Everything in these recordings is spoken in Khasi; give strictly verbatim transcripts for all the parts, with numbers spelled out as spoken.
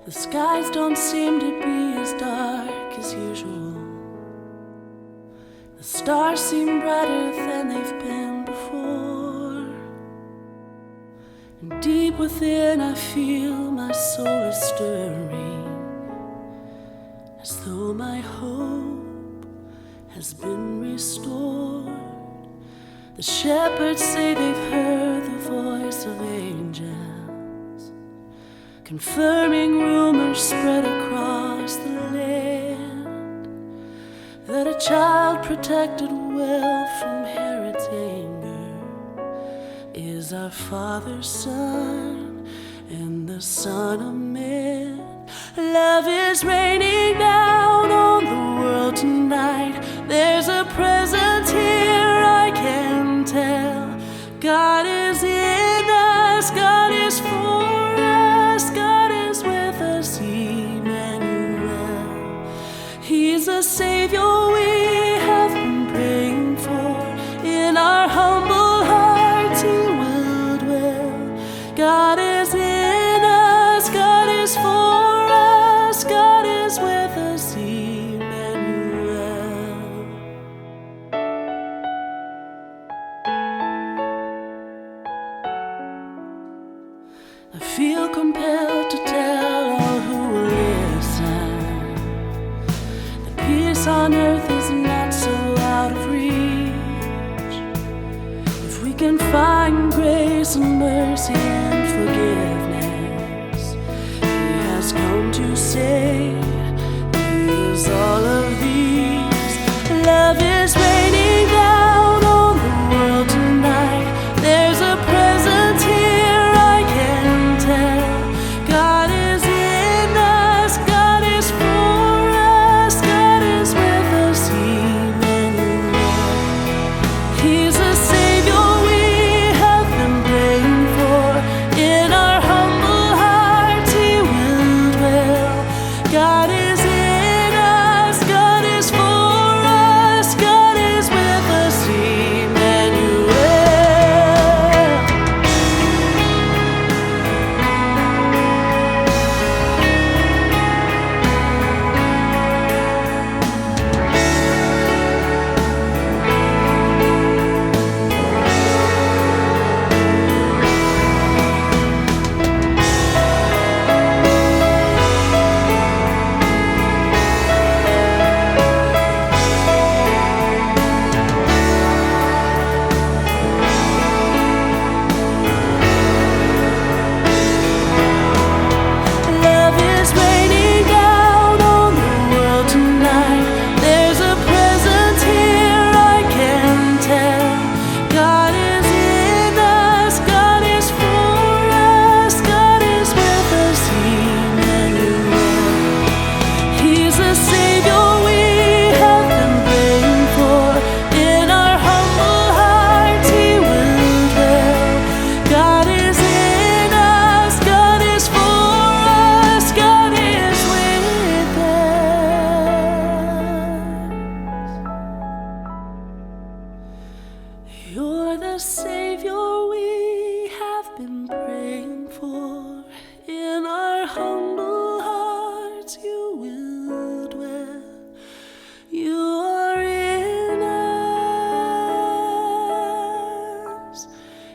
The skies don't seem to be as dark as usual. The stars seem brighter than they've been before. And deep within, I feel my soul is stirring, as though my hope has been restored. The shepherds say they've heard the voice of angels, confirming rumors spread across the land, that a child protected well from Herod's anger is our Father's Son and the Son of Man. Love is raining down on the world tonight. There's a presence here, I can tell. God is in us, God is for us, God is with us, Emmanuel. He's a Savior we have been praying for. In our humble hearts, He will dwell. God is in us, God is for us, God is with us, Emmanuel. I feel compelled to tell all who will listen that peace on earth is not so out of reach. If we can find grace and mercy and forgiveness, He has come to say, He is all of these. Love is raining down on the world tonight. There's a presence here, I can tell. God is in us, God is for us, God is with us, Emmanuel. He's a Savior we have been praying for. In our humble hearts, He will dwell. God is in us, God is for us, God is with us, Emmanuel. Love is raining down on the world tonight. There's a presence here, I can tell. God is in us, God is for us, God is with us, Emmanuel. He's a Savior we have been praying for. In our humble hearts, He will dwell. God is in us, God is for us, God is with us. You're the Savior we have been praying for. In our humble hearts, You will dwell. You are in us.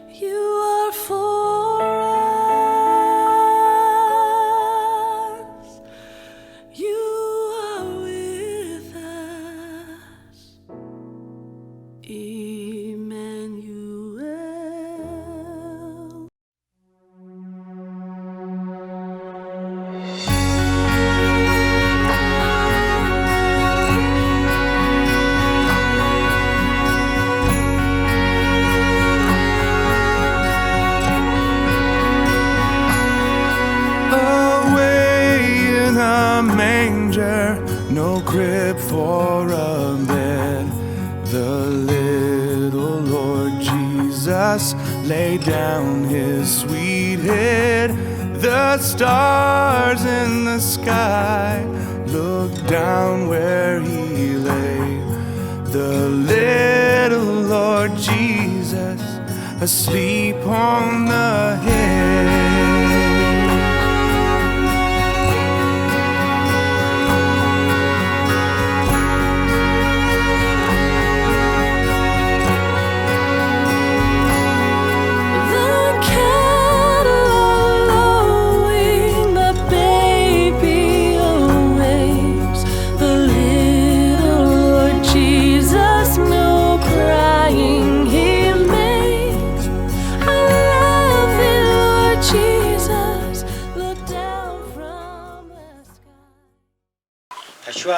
You are for us. You are with us. Emmanuel. Away in a manger, no crib for a bed. The little Lord Jesus laid down His sweet head. The stars in the sky looked down where He lay. The little Lord Jesus asleep on the hill.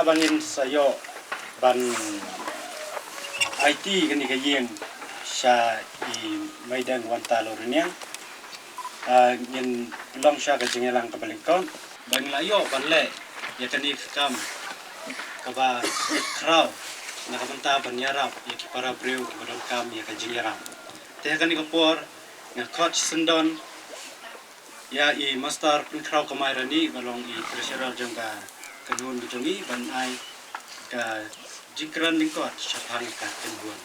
Ba ngin sa ïoh ban aiti kane ka ïing sha i Meideng Wanta Loriniang. Ah, ngin long sha ka jingïalang kaba lyngkot. Ba ngin la ïoh ban leh ïa kane ka kam kaba khraw na ka bynta ban ïarap ïa ki para briew kiba donkam ïa ka jingïarap. Te ha kane ka por nga khot syndon ïa i Master Pynkhraw Kamai Rani ba long i treasurer jong ka kynhun ka jong i ban ai ka jingkren lyngkot shaphang ka kynhun.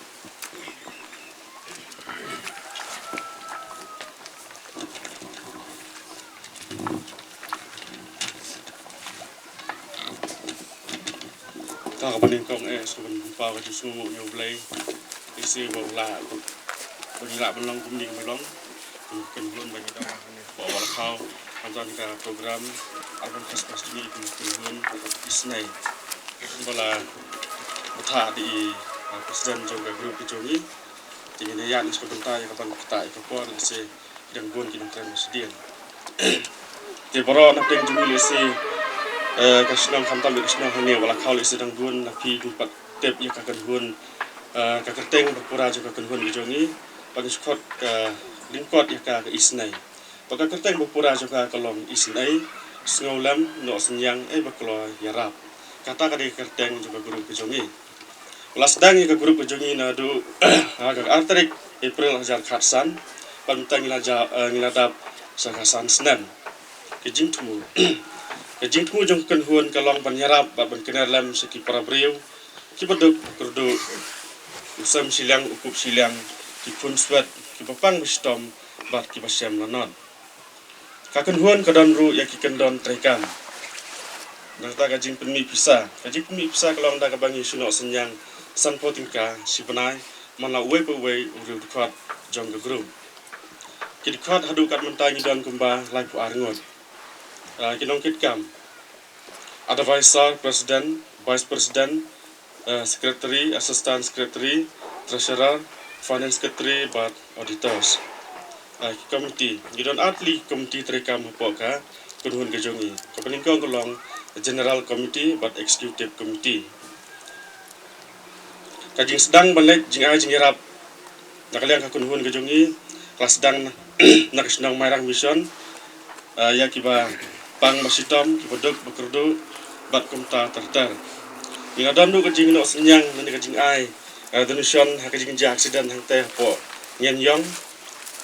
Ka kaba nyngkong eh sa ban pynpaw ka jingsngewnguh ïa U Blei. Lehse ba u lah ba ngi lah ban long kumne kumba long. Kum ka kynhun ba ngi dang wah hangne hapoh Walakhaw, khamtam ka program Urban Fest Fest jong ngi kum ka kynhun isynei. Ba la bthah da i, ah, president jong ka group ka jong ngi. Te ngin ïa ïaid na ka bynta ïa ka ban ktah ïa ka por, lehse ki dang bun ki nongkren ba shadien. Te baroh na pdeng jong ngi lehse, eh, ka shnong khamtam ka shnong hangne Walakhaw lehse dang bun na phi kin pat tip ïa ka kynhun, eh, ka kyrteng ba pura jong ka kynhun ka jong ngi. Ba ngi shu khot ka lyngkot ïa ka, ka isynei. Ba ka kyrteng ba pura jong ka ka long isynei, sngewlem, noh synñiang, eh, ba kloi ïarap. Kata ka dei ka kyrteng jong ka group ka jong ngi. La sdang ïa ka group ka jong ngi naduh ha ka ar tarik April ar hajar khatsan. Bad mynta ngi la ja, eh, ngi la dap sa ka san snem. Ka jingthmu. Ka jingthmu jong ka kynhun ka long ban ïarap bad ban kner lem sha ki para briew kiba duk ba kyrduh, u sem shiliang u kup shiliang, ki khun swet, kiba pang ba shitom bad kiba shem lanot. Ka kynhun ka don ruh ïa ki kyndon treikam. Nangta ka jingpynmih pisa. Ka jingpynmih pisa ka long da kaba ngi shu noh synñiang sanphew tyngka shi bnai man la uwei pa uwei u riew dkhot jong ka group. Ki dkhot haduh kat mynta ngi don kumba laiphew ar ngut. Ah, ki nongkitkam. Advisor, President, Vice President, eh, Secretary, Assistant Secretary, Treasurer, Finance Secretary bad Auditors. Eh, ki committee, ngi don artylli committee treikam hapoh ka kynhun ka jong ngi. Kaba nyngkong ka long General Committee bad Executive Committee. Ka jingsdang ban leit jingai jingïarap na ka liang ka kynhun ka jong ngi ka la sdang na, na ka shnong Mairang Mission, ah, ïa kiba pang ba shitom, kiba duk ba kyrduh bad kumta ter ter. Ngi la don ruh ka jingnoh synñiang lane ka jingai, ah, donation ha ka jingjia accident hangtei hapoh Ngenjong,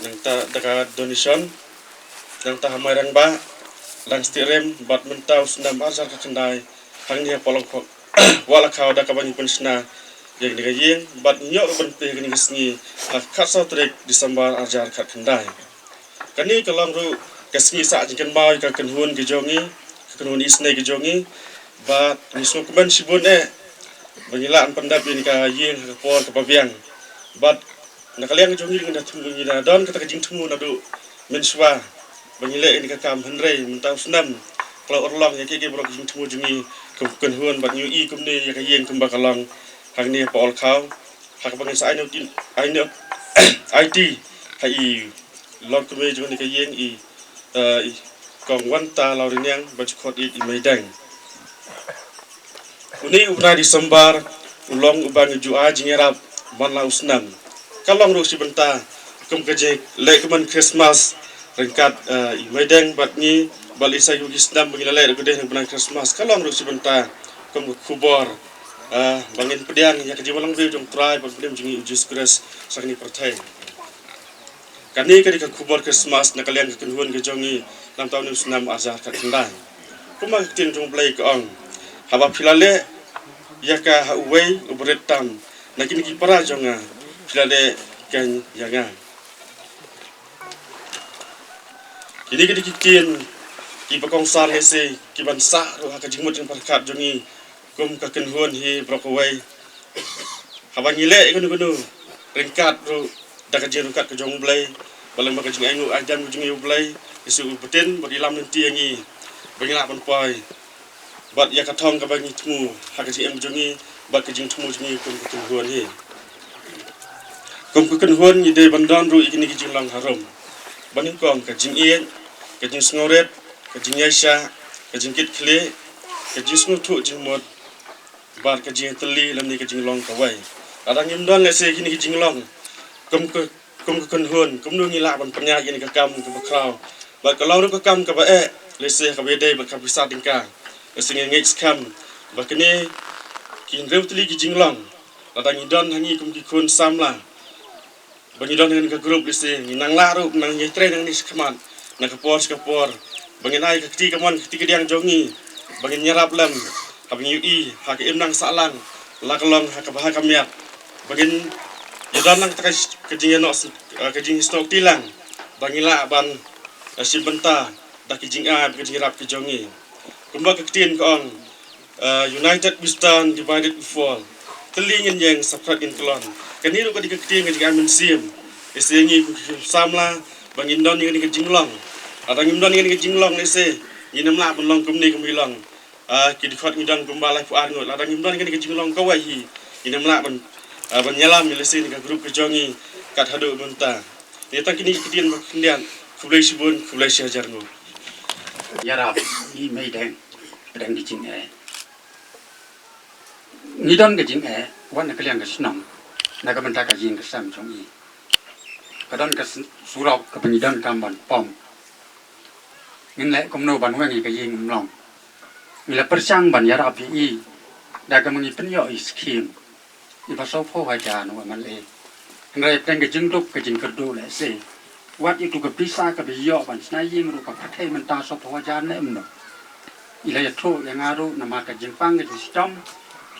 nangta da ka donation, nangta ha Mairang Bah, Langstieh Rim bad mynta u snem ar hajar khatkhyndai hangne hapoh Walakhaw da kaba ngi pynshna ïa kane ka ïing bad ngi ïoh ruh ban plie ha kane ka sngi ha ka khatsaw tarik December ar hajar khatkhyndai. Kane ka long ruh ka sngi sah jingkynmaw ïa ka kynhun ka jong ngi, ka kynhun isynei ka jong ngi. Bad ngi sngewkmen shibun eh ba ngi lah ban pyndep ïa kane ka ïing ha ka por kaba biang. Bad na ka liang jong ngi ngi da thmu, ngi da don kata ka jingthmu naduh mynshuwa ba ngi leh ïa kane ka kam, hynrei mynta u snem ka la urlong ïa kiei kiei baroh ka jingthmu jong ngi kum ka kynhun bad ngi ïohi kumne ïa ka ïing kumba ka long hangne hapoh Walakhaw. Ha kaba ngin sa ai noh, ai noh, aiti ha i lord kmie jong kane ka ïing, i, eh, i Kong Wanta Loriniang, ba ju khot ïa i Meideng. Une u bnai December u long uba ngi ju ai jingïarap man la u snem. Ka long ruh shi bynta kum ka jingleh kumne Christmas ryngkat, eh, i Meideng bad ngi, bad lehse ki snem ba ngi la leh ruh ka dei ha u bnai Christmas. Ka long ruh shi bynta kum ka khubor, eh, ba ngin pdiang ïa ka jingwan lang beiñ jong U Trai bad U Blei jong ngi U Jisu Khrist sha kane ka pyrthei. Kane ka dei ka khubor Christmas na ka liang ka kynhun ka jong ngi, namar une u snem ar hajar khatkhyndai. Kumba ka ktien jong U Blei ka ong, haba phi la leh ïa ka ha uwei u barit tam na kine ki para jong nga, phi la leh keiñ ïa nga. Kine ki dei ki ktien kiba kongsan lehse kiban sah ruh ha ka jingmut jingpyrkhat jong ngi kum ka kynhun hi baroh kawei. Haba ngi leh ïa kano kano ryngkat ruh da ka jingryngkat ka jong U Blei, ba lem bad ka jingainguh aidem ka jong U Blei, lehse u btin bad u ïalam lynti ïa ngi ba ngi lah ban poi bad ïa ka thong kaba ngi thmu ha ka jingim jong ngi bad ka jingthmu jong ngi kum ka kynhun hi. Kum ka kynhun ngi dei ban don ruh ïa kine ki jinglong harum. Ba nyngkong ka jingïeit, ka jingsngewrit, ka jingïaishah, ka jingkitkhlieh, ka jingsngewthuh jingmut, bad ka jingtylli lem ne ka jinglong kawei. Lada ngim don lehse kine ki jinglong kum ka kum ka kynhun, kumno ngi lah ban pynïaid ïa kane ka kam kaba khraw? Bad ka long ruh ka kam kaba eh lehse kaba ïadei bad ka pisa tyngka. Lehse ngi ngeit skhem ba kine ki hynriew tylli ki jinglong, lada ngi don ha ngi kum ki khun samla, ba ngi don ha kane ka group lehse ngi nang lah ruh nang ïatrei nangne shakhmat, na ka por sha ka por, ba ngin ai ka kti kamon ka kti kadiang jong ngi, ba ngin ïarap lem, haba ngi ïohi ha ka imlang sahlang, la ka long ha kaba ha ka miat, ba ngin ïadon lang kata ka jingïasyllok, ka jingsnoh kti lang, ba ngi lah ban shim bynta da ka jingai bad ka jingïarap ka jong ngi. Kumba ka ktien ka ong, uh, united we stand, divided we fall. Tylli ngin ïeng, separate ngin kyllon. Kane ruh ka dei ka ktien ka jingai mynsiem. Lehse ngi kum ki samla ba ngin don ïa kane ka jinglong. Lada ngim don ïa kane ka jinglong lehse ngin ym lah ban long kumne kumba ngi long. Ah, ki dkhot ngi don kumba laiphew ar ngut. Lada ngim don ïa kane ka jinglong kawei hi, ngin ym lah ban, ah, ban ïalam ïa lehse kane ka group ka jong ngi kat haduh mynta. Ïa tang kine ki ktien ba khyndiat, khublei shibun, khublei shihajar nguh. Ïarap i Meideng, pdeng ki jingeh. Ngi don ka jingeh wat na ka liang ka shnong, na ka bynta ka ïing ka sem jong i. Ka don ka s- surok kaba ngi donkam ban pom. Ngin leh kumno ban weng ïa ka ïing Umlong? Ngi la pyrshang ban ïarap ïa i da kaba ngi pynïoh i skhim iba sawphew hajar na u MLA. Hynrei pdeng ka jingduk ka jingkyrduh lehse, wat ïa tu ka pisa kaba ïoh ban shna ïing ruh ka pyrthei mynta sawphew hajar ne em noh. I la ïathuh ïa nga ruh namar ka jingpang ka jingshitom,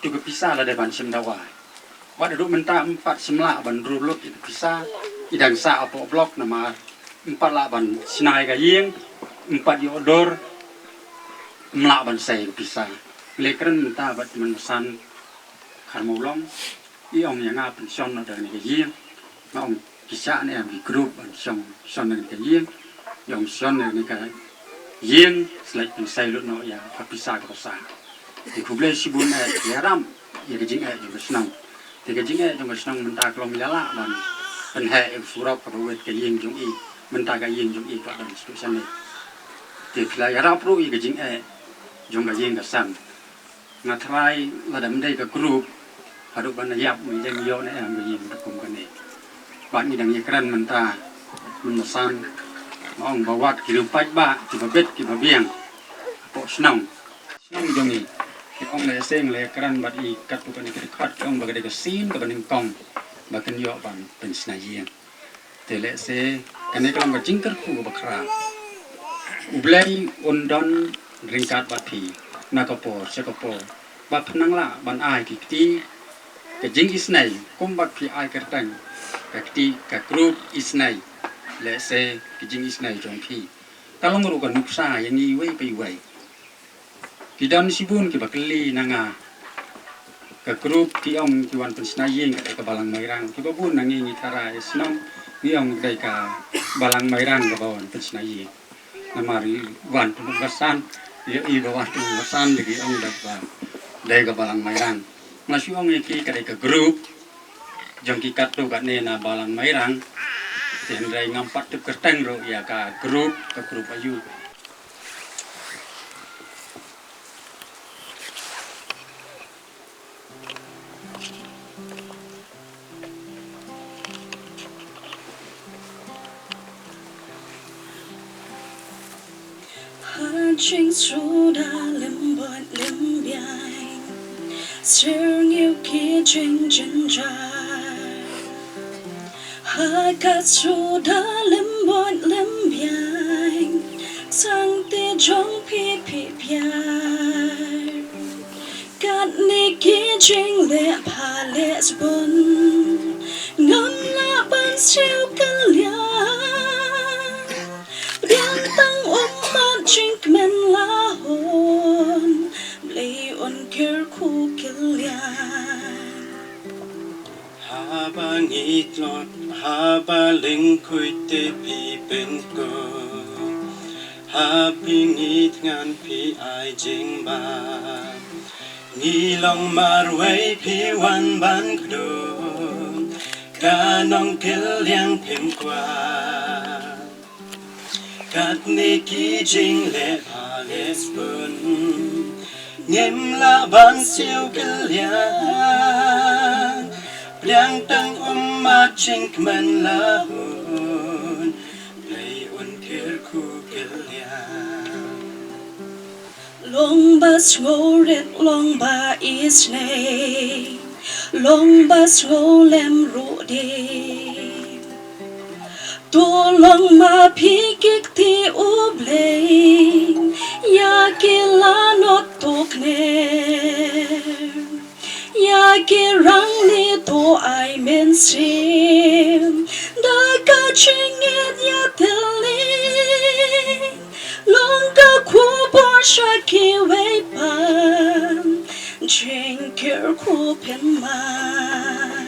tu ka pisa la dei ban shim dawai. Wat haduh mynta ym pat shym lah ban rung lut ïa ka pisa, i dang sah hapoh block namar ym pat lah ban shna ïa ka ïing, ym pat ïoh dur, ym lah ban sei ïa ka pisa. Ngi la kren mynta bad Kmen Basan Kharmawlong, i ong ïa nga pynshon noh da kane ka ïing. Nga ong ki shah ne em ki group ban shon, shon da kane ka ïing. I ong shon da kane ka ïing, sa leit pynsei lut noh ïa ka pisa ka pisa. Te khublei shibun eh, ïarap ïa ka jingeh jong ka shnong. Te ka jingeh jong ka shnong mynta ka long ïa lah ban pynheh ïa ka surok kaba wit ka ïing jong i. Mynta ka ïing jong i ka don sdang shane. Te phi la ïarap ruh ïa ka jingeh jong ka ïing ka sem. Nga tharai lada ym dei ka group, haduh ban ïap ngi dang ïoh ne em ka ïing ka kum kane. Bad ngi dang ïakren mynta, mynta san, nga ong ba wat ki riew paidbah kiba bit kiba biang hapoh shnong, shnong jong ngi, ki ong lehse ngi la ïakren bad i katto katne ki dkhot, ki ong ba ka dei ka sien kaba nyngkong ba kin ïoh ban pynshna ïing. Te lehse kane ka long ka jingkyrkhu kaba khraw. U Blei un don ryngkat bad phi na ka por sha ka por, ba phin nang lah ban ai ki kti ka jingisynei kumba phi ai kyrteng ka kti ka group isynei. Lehse ka jingisynei jong phi ka long ruh ka nuksa ïa ngi iwei pa iwei. Ki don shibun kiba kylli na nga. Ka group ki ong ki wan pynshna ïing ka dei ka Balang Mairang. Kiba bun na ngi ngi tharai shnong ngi ong ka dei ka Balang Mairang kaba wan pynshna ïing. Namar i wan tu Basan, i, i ba wan tu Basan, ki ong da ba dei ka Balang Mairang. Nga shu ong ïa ki ka dei ka group jong ki katto katne na Balang Mairang. Te hynrei ngam pat tip kyrteng ruh ïa ka group, ka group aïu. Ha jingsuda lem bad lem biang, syrngiew ki jingjynjar. Ha ka suda lem bad lem biang, sangti jong phi phi biar. Katne ki jingleh pha leh sbun, ngam lah ban siew kylliang. Biang tang ummat jingkmen la hun, Blei un kyrkhu kylliang. Haba ngi tlot, haba lyngkhuit te phi pynkup, haba ngi thngan phi ai jingbam. Ngi long marwei phi wan ban kdup, ka nongkylliang phim kwah. Katne ki jingleh pha leh sbun, Ngim lah ban siew kylliang, pdiang tang ummat jingkmen la hun, Blei un kyrkhu kylliang. Long ba sngewrit, long ba isynei, long ba sngewlem ruh de. To long ma phi ki kti U Blei ïa ki lanot to kner, ïa ki rangli to ai mynsiem da ka jingngeit ïatylli. Long ka khubor sha kiwei pat, jingkyrkhu pynman.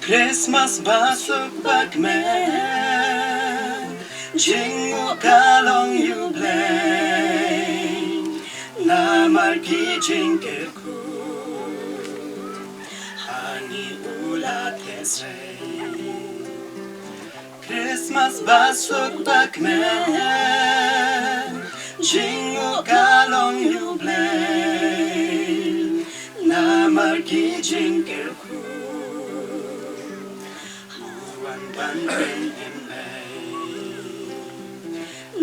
Christmas ba suk ba kmen, jingmut ka long ïa U Blei, namar ki jingkyrkhu ha ngi u la theh seh. Christmas ba suk ba kmen, jingmut ka long ïa U Blei, namar ki jingkyrkhu u wan ban pynïeng.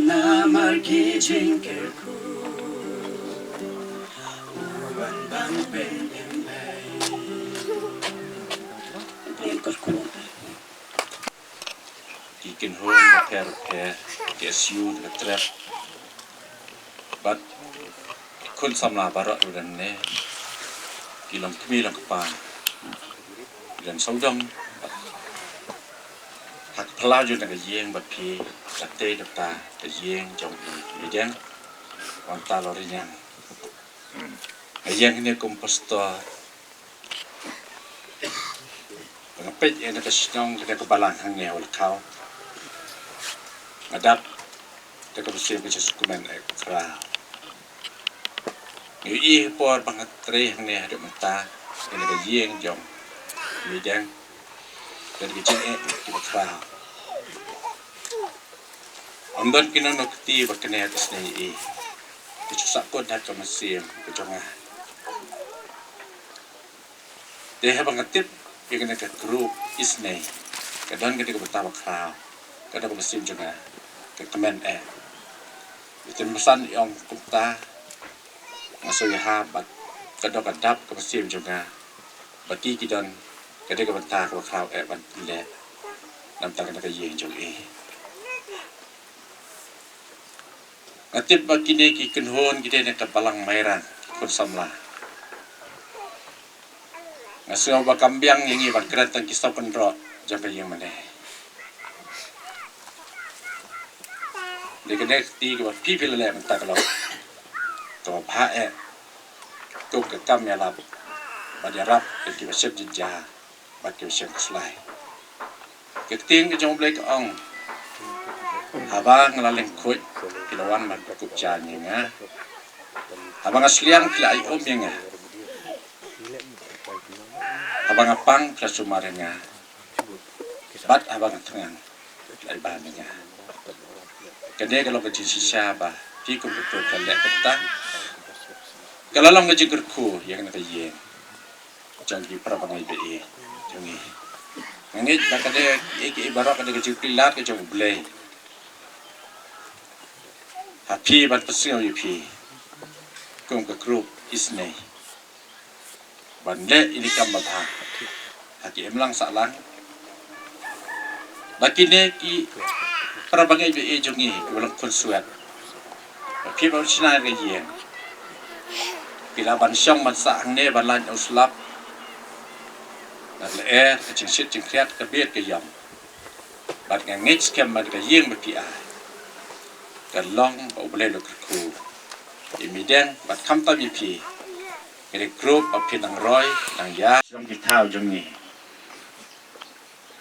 Namar ki jingkyrkhu u wan ban pynïeng. Ki kynhun bapher bapher, ki S U, ki trep, bad ki khun samla baroh ruh dang ne, ki long kmie long kpa, ki long sawdong bad ha ka phyllaw jong ka ïing bad phi, ka tei da ka ïing jong i Midiang, wan ta lo riñang. Nga ïeng hangne kum pastor. Nga peit ïa kane ka shnong, kane ka balang hangne ha Wallakhaw. Nga dap da ka mynsiem ka jingsngewkmen eh Kpa Bakhraw. Nga ïohi ha por ba nga trei hangne haduh mynta, kane ka ïing jong i Midiang, kane ka jingeh ki bakhraw. Ym don kino kino ka kti ba kane ka sneng ïa i. Ka shu sahkut ha ka mynsiem ka jong nga. Te haba nga tip ïa kane ka group isynei, ka don kane ka bynta bakhraw, ka don ka mynsiem jong nga ka kmen eh. Ïa te mynsan ïa ong kumta, nga sngewbha bad ka don ka dap ka mynsiem jong nga ba ki ki don ka dei ka bynta kaba khraw eh ban pynleh na bynta kane ka ïing jong i. Nga tip ba kine ki kynhun ki dei na ka balang Mairang, ki khun samla. Nga sngew ba kam biang ïa ngi ban kren tang ki saw kynroh jong ka ïing mane. Dei kane ka kti kaba phi phi la leh mynta ka long kaba bha eh kum ka kam ïalap ban ïarap ïa kiba shem jingjia bad kiba shem khuslai. Ka ktien ka jong U Blei ka ong, haba nga la lyngkhuid ki la wan ban kup jan ïa nga, haba nga shiliang ki la ai um ïa nga, haba nga pang ki la sumar ïa nga, bad haba nga thngan ki la ai bam ïa nga. Kane ka long ka jingshisha ba phi kum ka kynthei ka leh kata. Ka la long ka jingkyrkhu ïa kane ka ïing jong ki para bangeit ba ïeit jong ngi. Nga ngeit ba ka dei, ïa ki baroh ka dei ka jingpyllait ka jong U Blei ha phi ban pynsngew ïa phi kum ka group isynei ban leh ïa ki kam babha ha ki imlang sahlang. Ba kine ki para bangeit ba ïeit jong ngi kiba long khun swet, ba phi ba shna ka ïing, phi lah ban shong ban sah hangne ban lait na u slap, na ka lyer, ka jingshit jingkhriat, ka bit ka ïam. Bad nga ngeit skhem ba ka ïing ba phi ai ka long ba U Blei u la kyrkhu ïa i Midiang bad khamtam ïa phi, ka dei ka group ba phi nang roi nang ïa jong ki thaw jong ngi.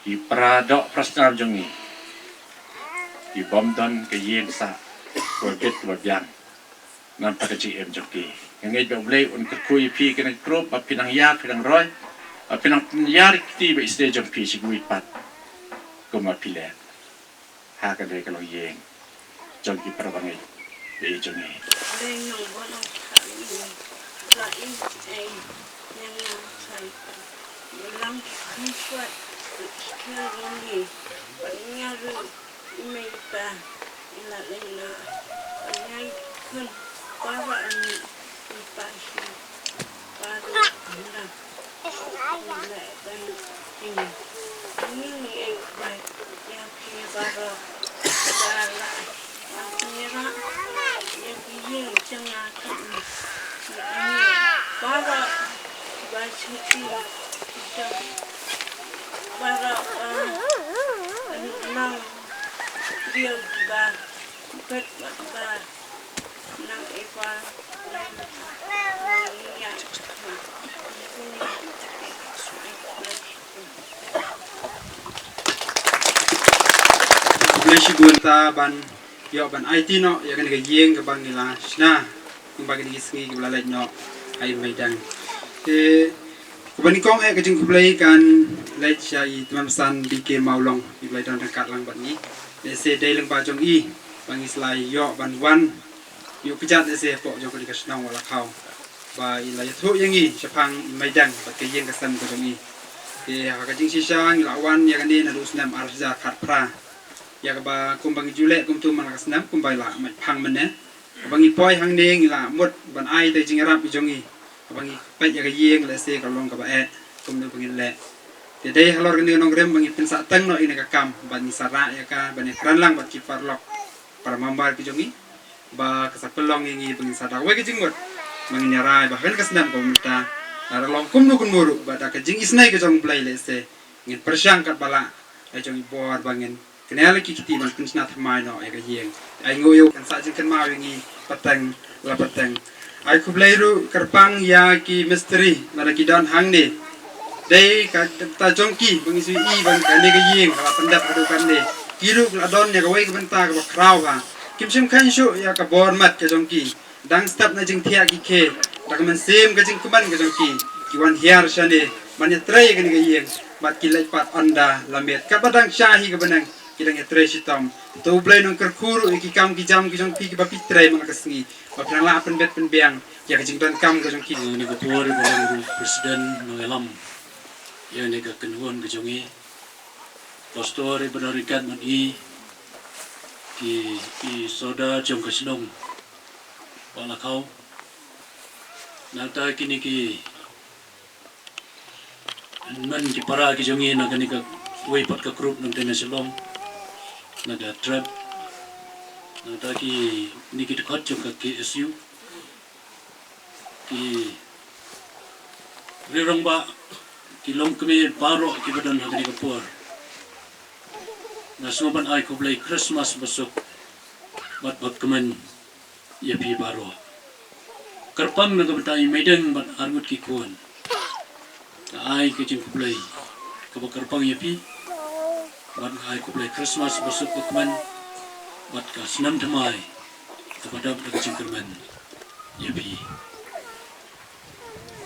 Ki para doh para snam jong ngi ki bym don ka ïing sah kaba bit kaba biang na bynta ka jingim jong ki. Nga ngeit ba U Blei un kyrkhu ïa phi kane ka group ba phi nang ïar phi nang roi, ba phi nang ïar ïa ki kti ba isynei jong phi sha kiwei pat kum ba phi leh ha kane ka longïing jong ki para bangeit ba ïeit jong ngi. Ba in ei nang nang sai. Lang ki khun swat ki khun rongi. Ba nya ru i mei pa i la lei na. Ba nya i khun para ani i pa shi para anda. I la ban ini. Ini ni ei ba ya ki para para. Khublei shibun ta ban ïoh ban aiti noh ïa kane ka ïing kaba ngi la shna kumba kine ki sngi kiba la leit noh ha i Meideng. Te kumba nyngkong eh ka jingkhublei kan leit sha i Tymmen Basan B K Mawlong iba la don ryngkat lang bad ngi. Lehse dei lyngba jong i ba ngi sa la ïoh ban wan ïuh kjat lehse hapoh jong kane ka shnong Walakhaw ba i la ïathuh ïa ngi shaphang i Meideng bad ka ïing ka sem ka jong i. Te ha ka jingshisha ngi la wan ïa kane naduh u snem ar hajar khatphra. Ïa kaba kumba ngi ju leh kumtu man la ka snem kumba i la mait phang mynne. Kaba ngi poi hangne ngi la mut ban ai ïa ka jingïarap jong ngi. Kaba ngi peit ïa ka ïing lehse ka long kaba eh kumno ba ngin leh. Te dei halor kane ka nongrim ba ngi pynsah teng noh ïa kane ka kam bad ngi sa rah ïa ka ban ïakren lang bad ki paralok para member ki jong ngi ba ka sa pynlong ïa ngi ba ngin sa da kawei ka jingmut ba ngin ïarai ba ha kane ka snem kaba mynta la long kumno kumno ruh ba da ka jingisynei ka jong U Blei lehse ngin pyrshang katba lah la jong i bor ba ngin kynnoh ïa ki kti ban pynshna thymmai noh ïa ka ïing. Ai nguh ïa u kan sa jingkynmaw ïa ngi pateng la pateng. Ai khublei ruh kyrpang ïa ki mistri lada ki don hangne. Dei ka bynta jong ki ba ngi shu i ba kane ka ïing ka la pyndep haduh katne. Ki ruh ki la don ïa kawei ka bynta kaba khraw ha. Kim shym kheiñ shuh ïa ka bor mat ka jong ki. Dang step na jingthiah ki khie da ka mynsiem ka jingkmen ka jong ki. Ki wan hiar shane ban ïatrei ïa kane ka ïing bad ki leit pat ynda la miet katba dang shah hi ka bneng. Ki dang ïatrei shitom. To U Blei un kyrkhu ruh ïa ki kam ki jam ki jong phi kiba phi trei man la ka sngi. Ba phi dang lah pynbeit pynbiang ïa ka jingdonkam ka jong ki. Ngi ka por ba long ruh president nongïalam ïa kane ka kynhun ka jong ngi. Pastor ba don ryngkat bad ngi, ki i soda jong ka shnong Walakhaw. Nangta kine ki hynmen ki para ki jong ngi na kane kawei pat ka group nangta na Shillong, na ka trep. Nangta kine ki dkhot jong ka K S U, ki ri rangbah, ki longkmie baroh kiba don ha kane ka por. Nga sngewbha ban ai khublei Christmas basuk bad bakmen ïa phi baroh. Kyrpang na ka bynta i Meideng bad arngut ki khun, nga ai ka jingkhublei kaba kyrpang ïa phi bad nga ai khublei Christmas basuk bakmen bad ka snem thymmai kaba dap da ka jingkyrmen ïa phi.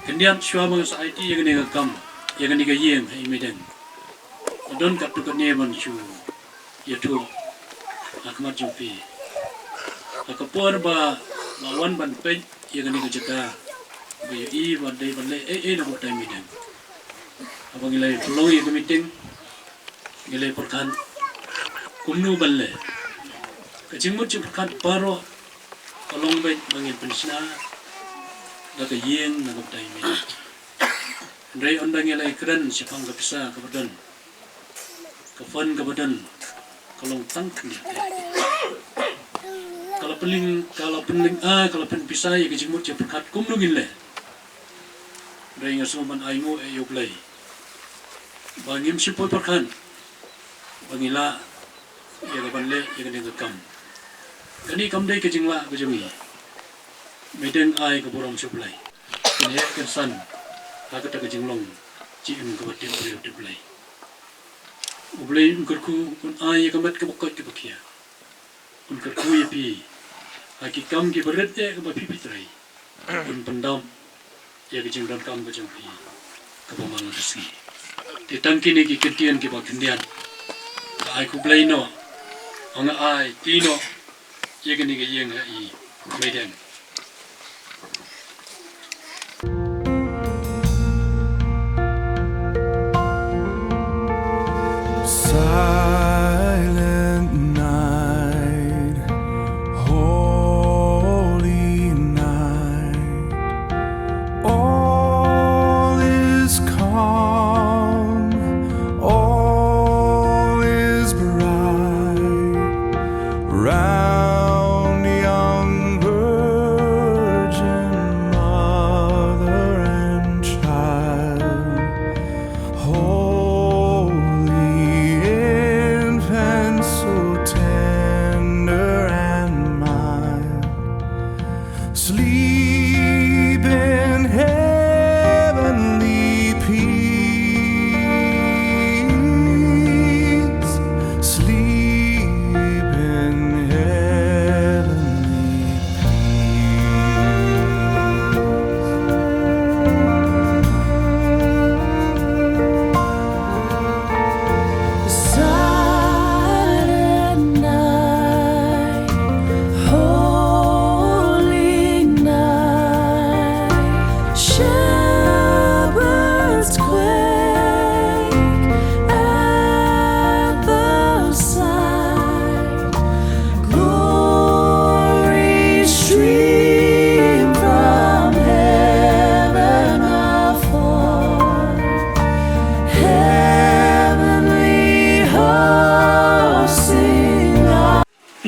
Khyndiat shuwa ba nga sa aiti ïa kane ka kam, ïa kane ka ïing ha i Meideng, nga don katto katne ban shu ïathuh ha khmat jong phi. Ha ka por ba nga wan ban peit ïa kane ka jaka ba ïohi ba dei ban leh ei ei na ka bynta i Meideng, haba ngi la pynlong ïa ka meeting, ngi la pyrkhat kumno ban leh. Ka jingmut jingpyrkhat baroh ka long beit ba ngin pynshna da ka ïing na ka bynta i Meideng. Hynrei ynda ngi la ïakren shaphang ka pisa kaba don, ka fund kaba don, ka long tang khyndiat. Ka la pynlong, ka la pynlong, ah, ka la pynpisa ïa ka jingmut jingpyrkhat kumno ngin leh. Hynrei nga sngewbha ban ai nguh ïa U Blei ba ngim shu poi pyrkhat ba ngi lah ïa ka ban leh ïa kane ka kam. Kane kam dei ka jinglah ka jong ngi. Meideng ai ka burom sha U Blei, kan heh kan san ha kata ka jinglong jingim kaba tip briew tip Blei. U Blei un kyrkhu, un ai ïa ka met kaba koit kaba khiah. Un kyrkhu ïa phi ha ki kam kiba rit eh kaba phi phi trei. Un pyndap ïa ka jingdonkam ka jong phi kaba man la ka sngi. Te tang kine ki kyntien kiba khyndiat, nga ai khublei noh, nga aiti noh ïa kane ka ïing ha i Meideng.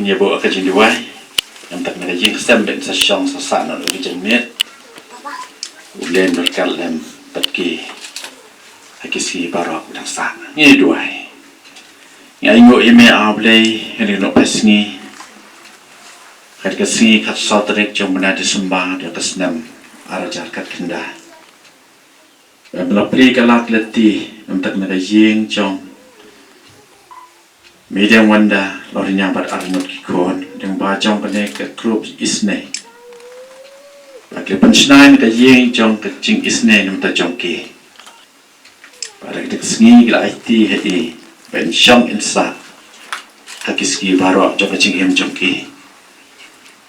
Ïa buh ka jingduwai. Namar na ka ïing ka sem ba ngin sa shong sa sah noh ka jingmut. U Blei un ryngkat lem bad ki ha ki sngi baroh ba dang sah. Ngi duwai. Ngi ainguh ïa me, A Blei, ha kane ka pyrthei. Ka dei ka sngi khatsaw tarik jong u bnai Disembar jong ka snem ar hajar khatkhyndai. Ba me la plie ka lad lynti namar na ka ïing jong Medium Wonder Longriñiang bad arngut ki khun, lyngba jong kane ka group isynei. Ba ki la pynshna ïa ka ïing jong ka jingisynei namar jong ki. Ba ha kane ka sngi ki la aiti ha i ba in shong in sah ha ki sngi baroh jong ka jingim jong ki.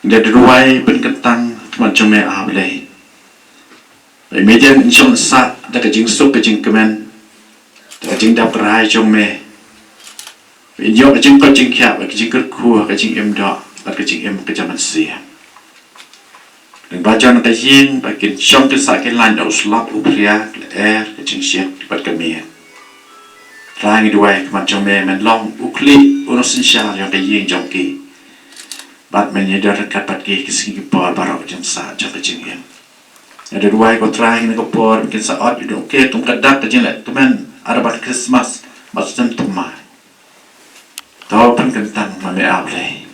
Ngi da duwai pynkyntang khmat jong me, A Blei. Ba i Medium in shong in sah da ka jingsuk ka jingkmen, da ka jingdap kyrhai jong me. Ba in ïoh ka jingkoit jingkhiah, ka jingkyrkhu, ka jingim doh, bad ka jingim ka jaman sien. Lyngba jong ka ïing ba kin shong kin sah kin lait da u slap u phria, ka lyer, ka jingshit bad ka miet. Trai ngi duwai khmat jong me, men long u khlieh u nongsynshar jong ka ïing jong ki. Bad men ïadon ryngkat bad ki ha ki sngi ki por baroh ka jingsah jong ka jingim. Ngi da duwai ko Trai ha kane ka por ba kin sa ot ïa u kyrteng kum ka dak ka jingleh kmen arbat Christmas bad snem thymmai. To pynkyntang ma me, A Blei.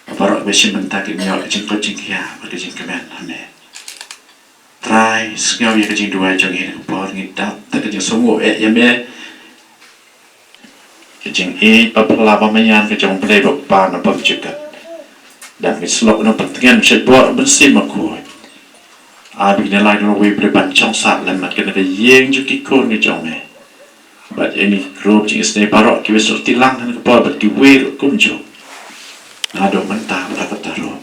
Ba baroh kiba shim bynta kin ïoh ka jingkoit jingkhiah bad ka jingkmen ha me. Trai, sngew ïa ka jingduwai jong ngi ha kane ka por, ngi dap da ka jingsngewnguh eh ïa me. Ka jingïeit ba phylla ba maïan ka jong U Blei ba Kpa na bymjukut. Dang ngi slok na pyrtngen sha bor ban sim ma khuid. Ai ba kin ïalai da lawei Blei ban shong sah lem bad kane ka ïing jong ki khun ki jong me. Bad ïa ngi ki group jingisynei baroh kiba sngewthuh lang ha kane ka por bad kiwei ruh kumjuh. Naduh mynta bad ha kata ruh.